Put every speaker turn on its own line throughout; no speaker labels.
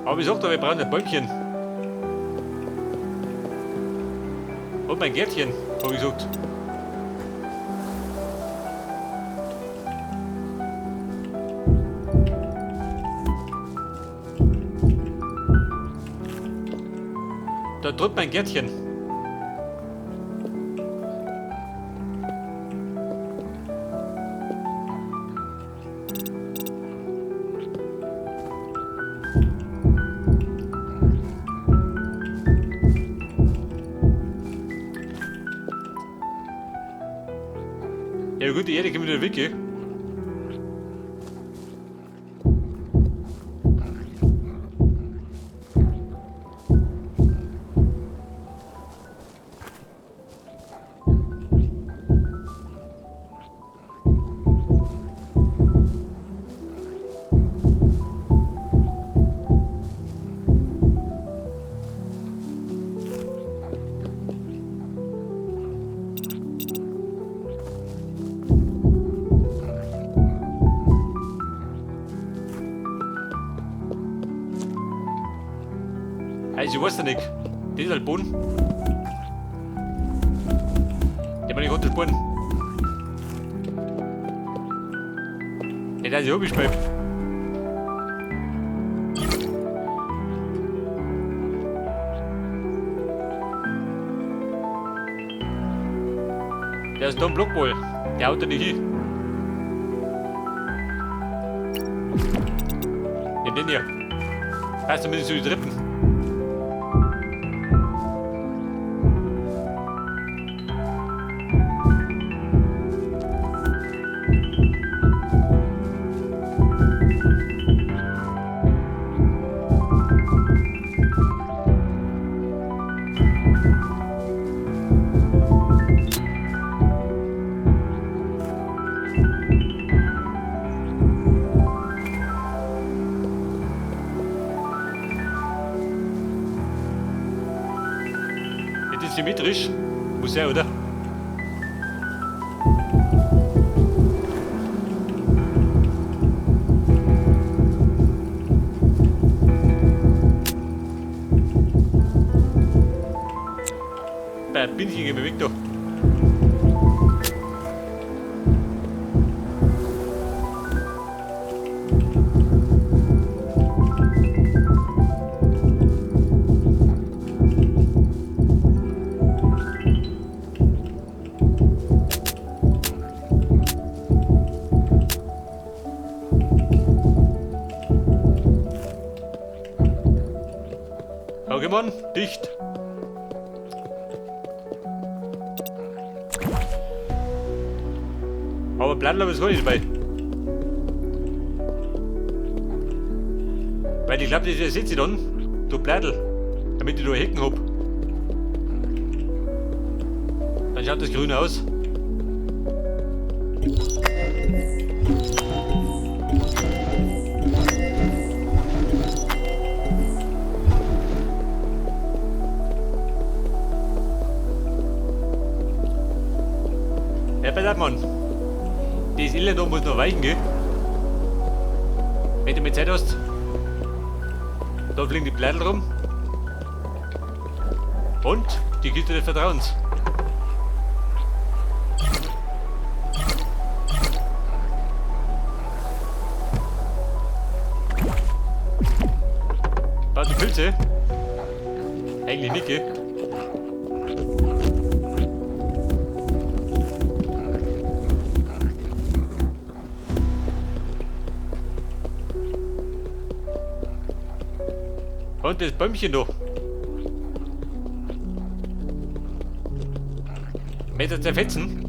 Aber ich sag doch, wir brauchen ein Bäumchen. Und mein Gärtchen, hab ich gesagt. Da drückt mein Gärtchen. Ja gut, die Erde kommt wieder weg, gell? Also ich weiß ja nicht. Das ist halt Boden. Der meine ich Spuren. Ja, das ist ich gespielt. Der ist da ein Blockball. Der haut da nicht hin. Den hier. Passt zumindest zu den Dritten. Das ist symmetrisch. Muss ja, oder? Bei Binnchen gehen wir weg da. Okay, Mann, dicht. Aber Blattl habe ich gar nicht dabei. Weil ich glaube, das ersetze ich dann durch Blattl, damit ich da Hecken hab. Dann schaut das grün aus. Ja, pass auf, Mann. Das Elend da muss noch weichen, gell? Wenn du mit Zeit hast. Da fliegen die Blätter rum. Und die Kiste des Vertrauens. Brauchst du Pilze? Eigentlich nicht, gell? Und das Bäumchen da. Meter zerfetzen.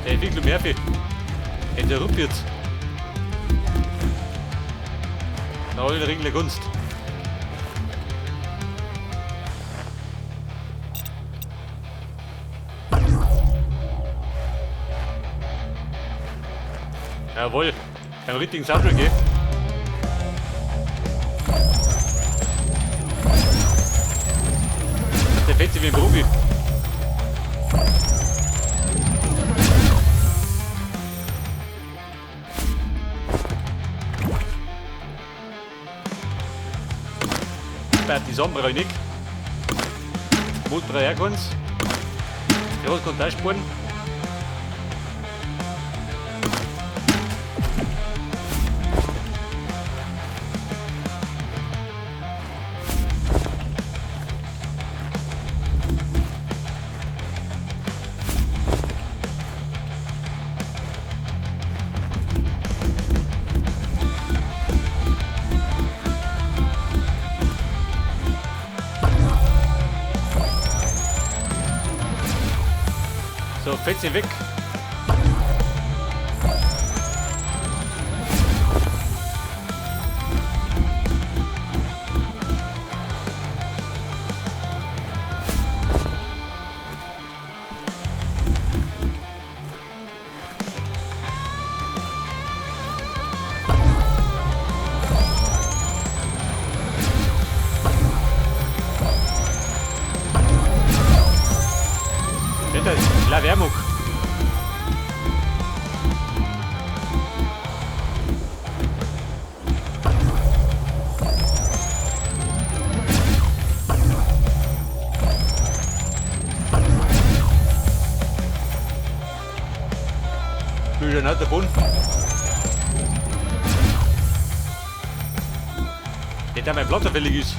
Der Entwicklung Murphy. Interruptiert. Na, alle Ring der Kunst. Jawohl, kein richtigen Soundtrack, gell? Der fährt sich wie ein Profi. Die Sonnenbrille nicht. Motor auch ganz. Groß Kontaktspuren. So, fällt sie weg. La Wehrmung. Bin schon davon. Der mein Blatt fällig ist.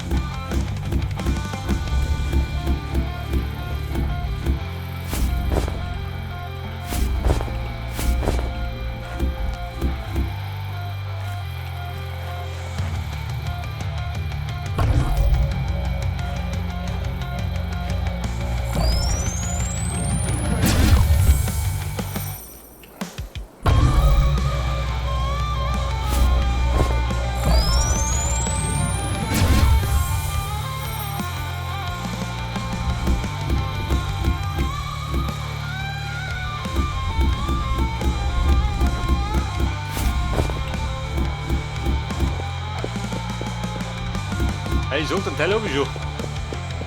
Hey, so einen Teil habe ich schon.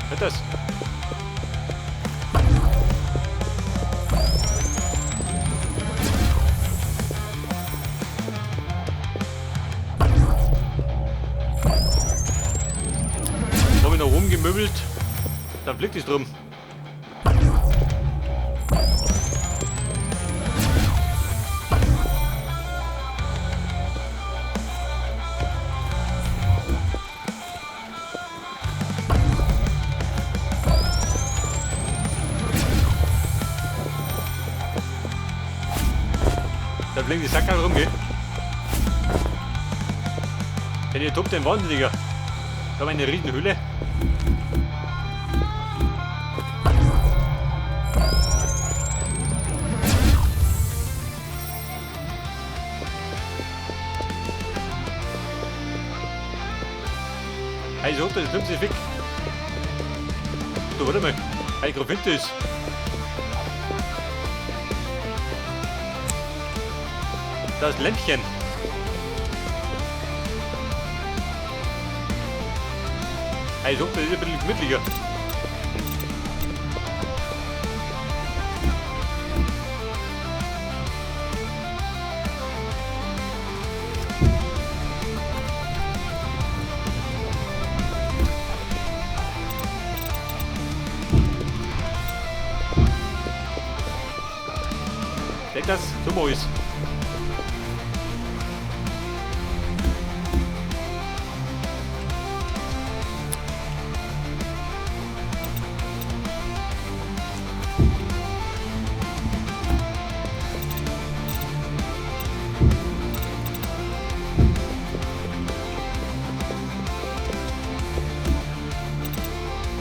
Was das? Habe ich noch rumgemöbelt. Dann fliegt es drum. Da fliegen die Sackerl rum, gell? Denn ihr tobt den Wahnsinniger. Da haben wir eine riesen Höhle. Hey, so, das nimmt sich weg. Du, warte mal. Hey, gerade ist. Das Lämpchen. Hey, so, das ist ein bisschen gemütlicher. Seht das? So ist.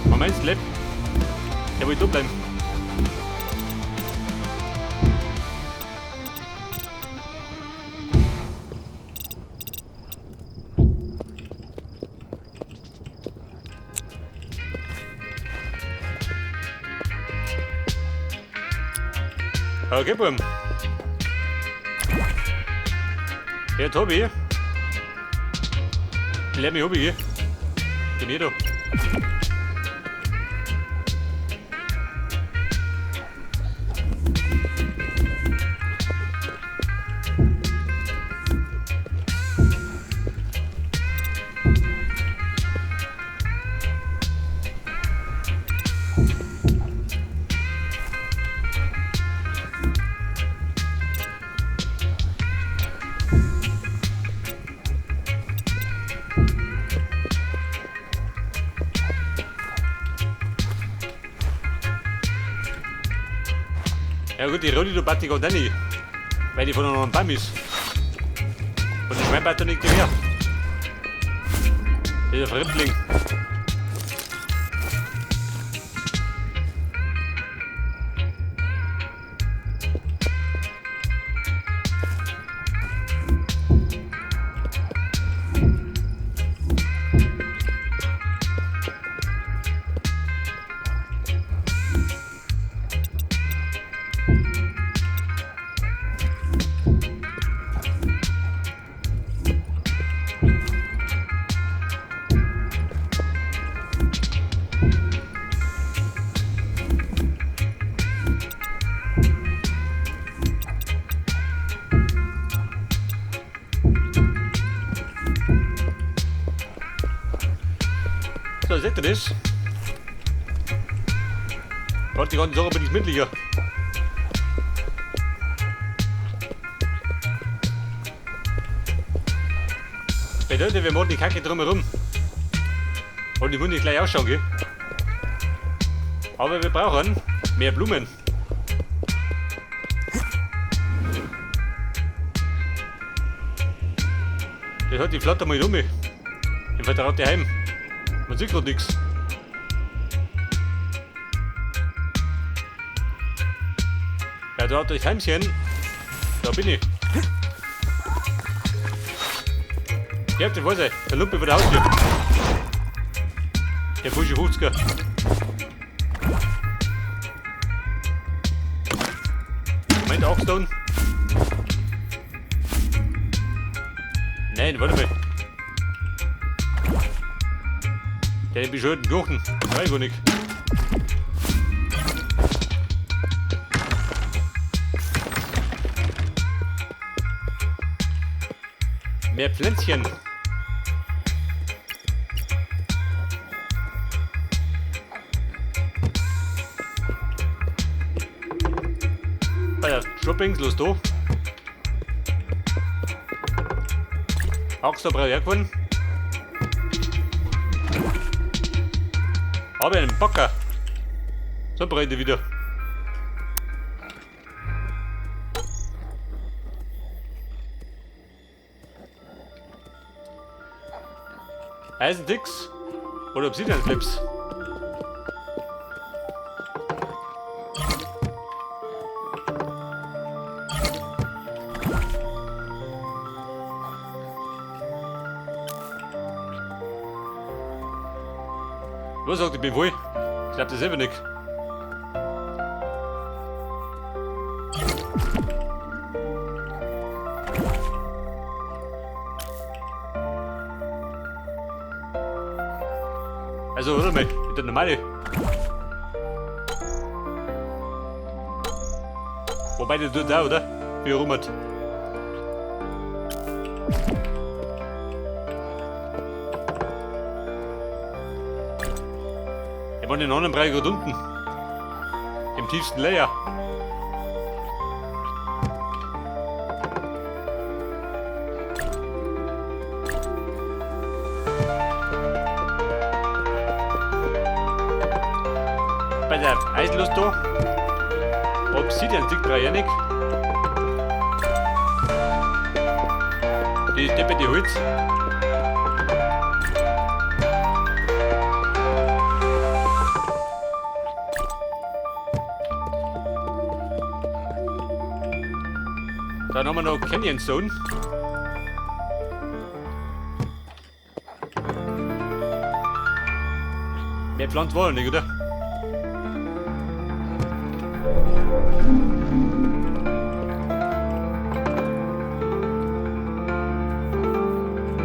Moment, lebt. Der will da bleiben. Okay, Bum. Ja, Tobi. Lern mich Hobby, gell? Geh mir da. Ja gut, die Rodi, du Party geht auch nicht. Weil die von einem Baum ist. Und die Schweinbeiter nicht her. Dieser Fremdling. So, seht ihr das? Warte, die ganze Sache ein bisschen gemütlicher. Bedeutet, wir machen die Kacke drumherum. Und die muss nicht gleich ausschauen, gell? Aber wir brauchen mehr Blumen. Das hat die Flatter mal um mich. Im vertraute Heim. Man sieht grad nix. Ja, da hat euch Heimchen. Da bin ich. Ja, das weiß ich. Der Lumpe vor der Haustür. Der falsche 50er. Moment, Axtone. Nein, warte mal. Der hat bescheuerten Knochen. Nein, gar nicht. Mehr Pflänzchen. Bei der Shoppings, los da. Axt brauche ich auch gewonnen. Habe ich einen Bagger. So brauche ich wieder. Eisendix oder Obsidian Flips. Was sagt, ich bin wohl? Ich glaub das selber nicht. Also, warte mal, der normale. Wobei der tut da, oder? Wie rummert. Ich war den anderen Bereich gerade unten. Im tiefsten Layer. Bei der Eisenlust da. Obsidian liegt bei Janik. Die Steppe, die Holz. Dann haben wir noch Canyon Stone. Mehr Pflanzen wollen nicht, oder?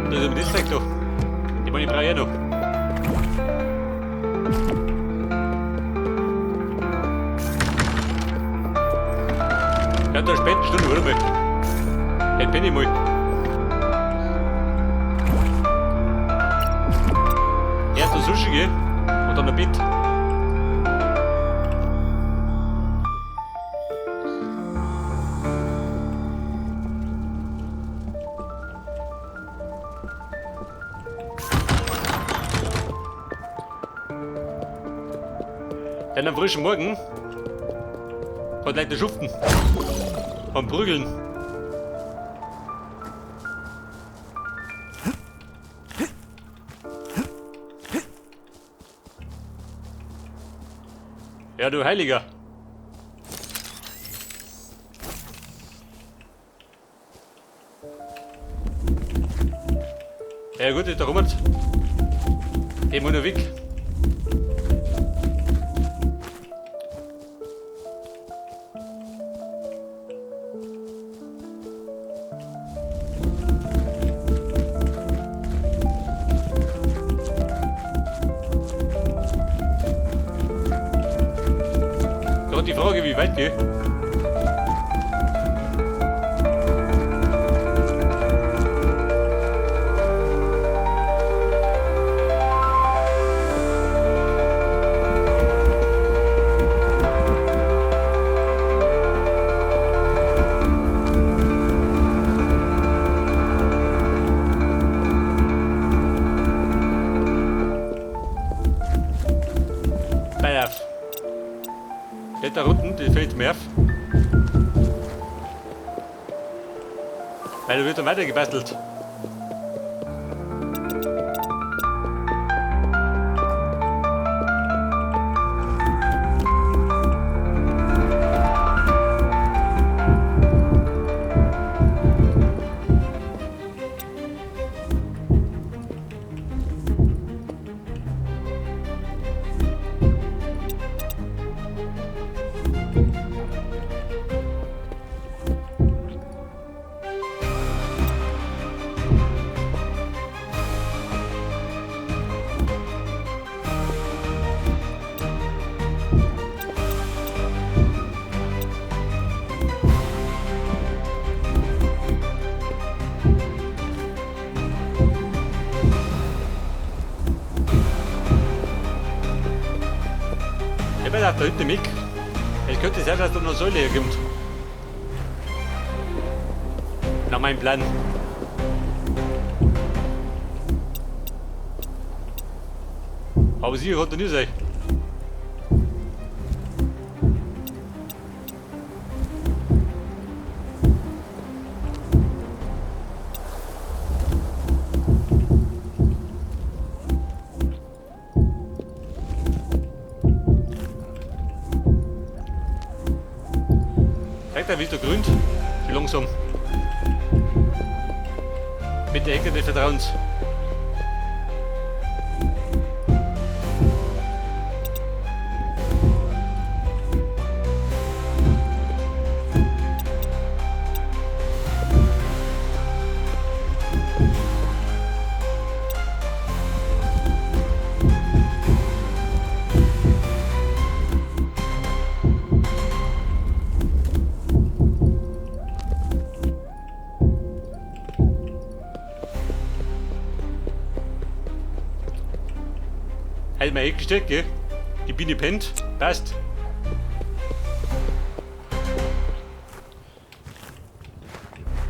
Das ist das Zeug da. Die meine ich brauche ich auch noch. Ja, da späten Stunde, warte mal. Jetzt bin ich mal. Erst noch Sushi gehen und dann ein Bett. Dann am frischen Morgen Gerade Leute schuften. Und prügeln. Ja, du Heiliger. Ja gut, ist der Robert. Gehen wir nur weg. Gerade die Frage, wie weit geht. Pass auf. Der da unten, die fällt mir auf. Weil da wird dann weiter gebastelt. Ich bin da hinten mit. Es könnte sein, dass da noch Säule herkommt. Nach meinem Plan. Aber sicher konnte nicht sein. Zeigt er, wie es da grünt? Wie langsam. Mit der Ecke des Vertrauens. Halt mal eingesteckt, gell? Die Biene pennt. Passt.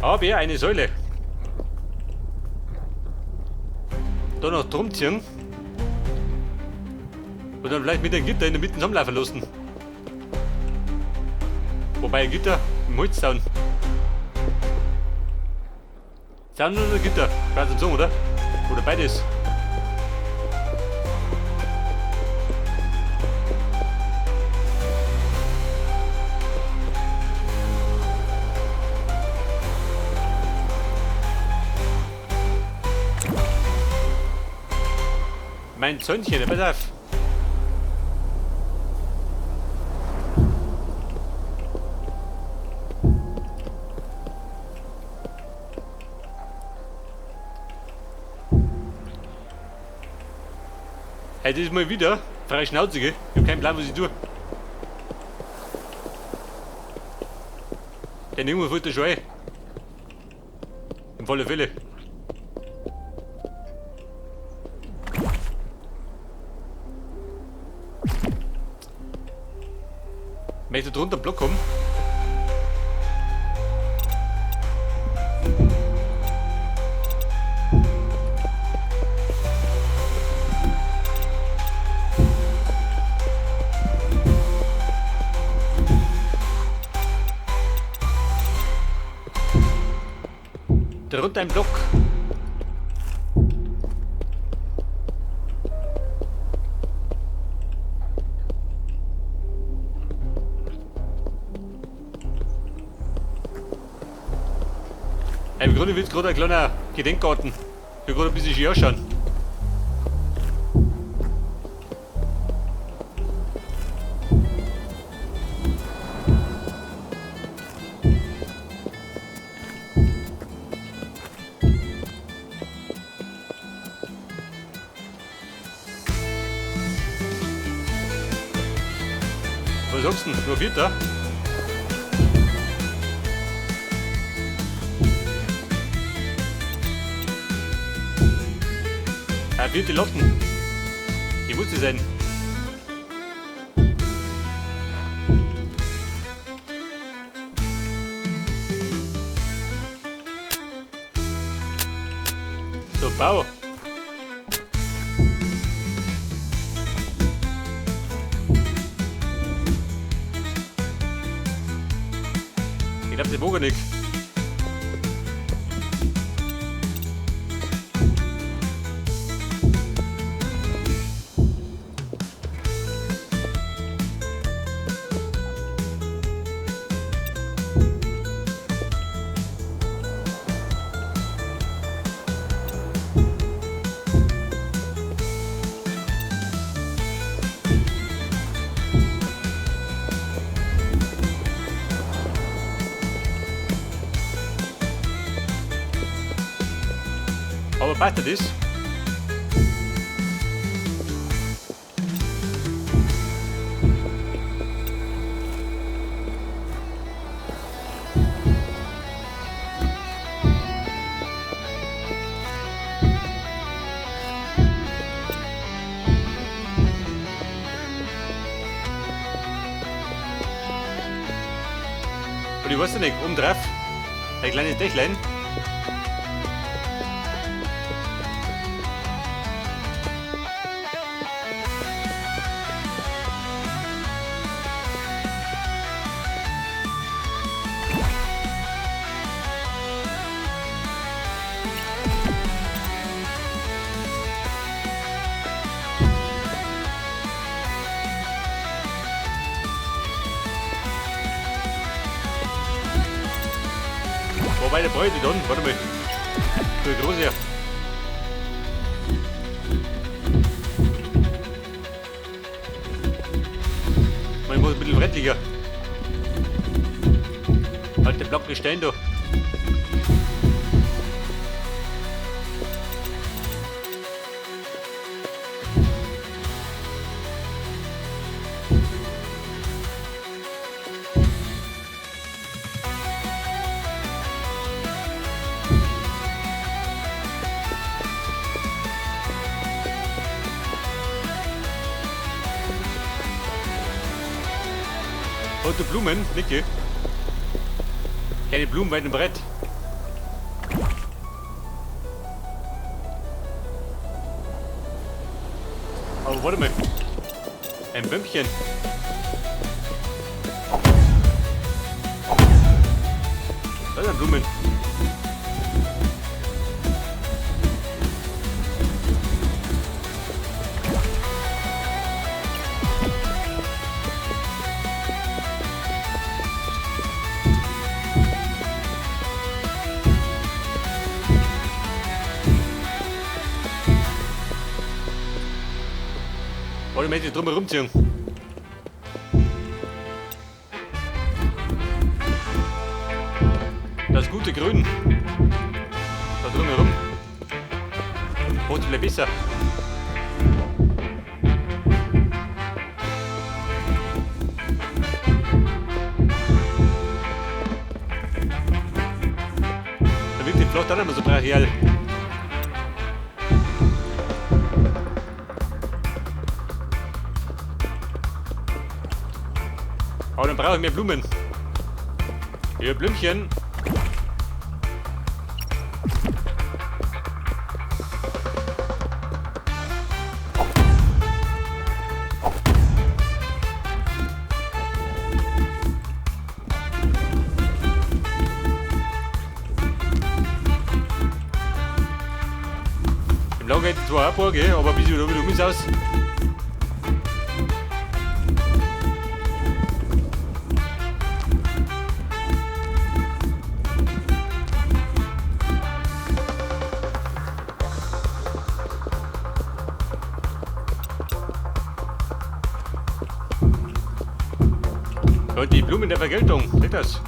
Aber eine Säule. Da noch drum ziehen. Und dann vielleicht mit dem Gitter in der Mitte zusammenlaufen lassen. Wobei ein Gitter im Holzzaun. Zaun oder Gitter? Kannst du sagen, oder? Oder beides. Mein Sönnchen, pass auf. Hey, das ist mal wieder freie Schnauze, gell? Ich hab keinen Plan, was ich tue. Denn irgendwo fällt der schon ein. In voller Fälle. Möchte drunter einen Block kommen? Darunter ein Block. Im Grunde wird gerade ein kleiner Gedenkgarten. Ich will gerade ein bisschen schön ausschauen. Was sagst du denn? Nur Vierter? Vierte Lotten. Die muss sie sein. So, Bau. Ich glaub, das mag er nicht. Aber passt das? Und ich weiß ja nicht, oben drauf ein kleines Dächlein. Wobei der Bräute dann, warte mal. So groß hier. Man muss ein bisschen freundlicher. Halt den Block Stein da. Rote Blumen, Nicke. Keine Blumen weit und breit. Aber warte mal. Ein Bömmchen. Da sind Blumen. Oder möchte ich drum herumziehen? Das gute Grün. Da drumherum. Macht's vielleicht besser. Da wirkt die Flacht auch nicht mehr so brachial. Aber dann brauche ich mehr Blumen. Hier, Blümchen. Im Lager hätte ich zwar auch ein paar, gell, aber bis ich da wieder um ist aus. Und die Blumen der Vergeltung, seht das?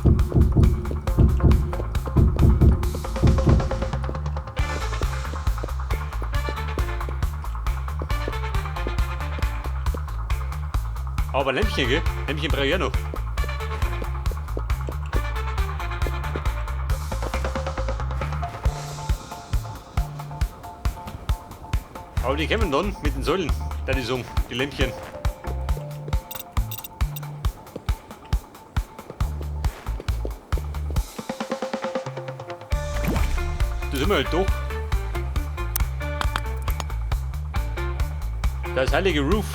Aber Lämpchen, gell? Lämpchen brauche ich auch noch. Aber die kommen dann mit den Säulen, da die sagen, die Lämpchen. Das sind wir halt doch. Das heilige Roof.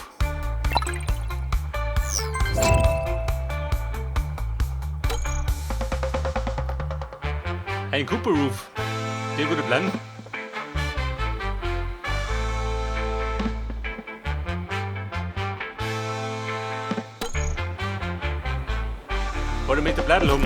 Ein Cooper Roof. Sehr guter Plan. Wollte mit der Bladel um.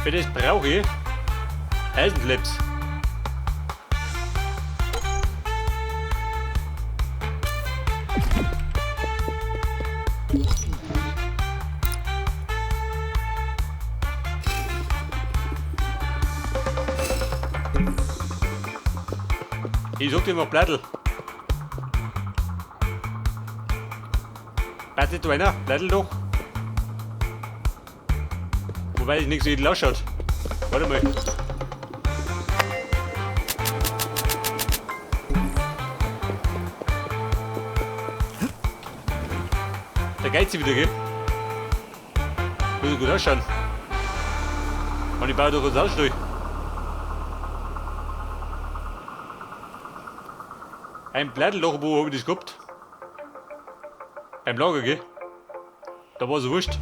Für das brauche ich Eisenclips. Ich sag dir mal Bladel. Wartet du einer? Bladel doch. Wobei ich nichts so edel ausschaut. Warte mal. Da geht sie wieder, gell? Muss gut ausschauen. Und ich baue doch was aus durch. Ein Blättelloch, wo hab ich das gehabt? Beim Lager, gell? Da war so wurscht.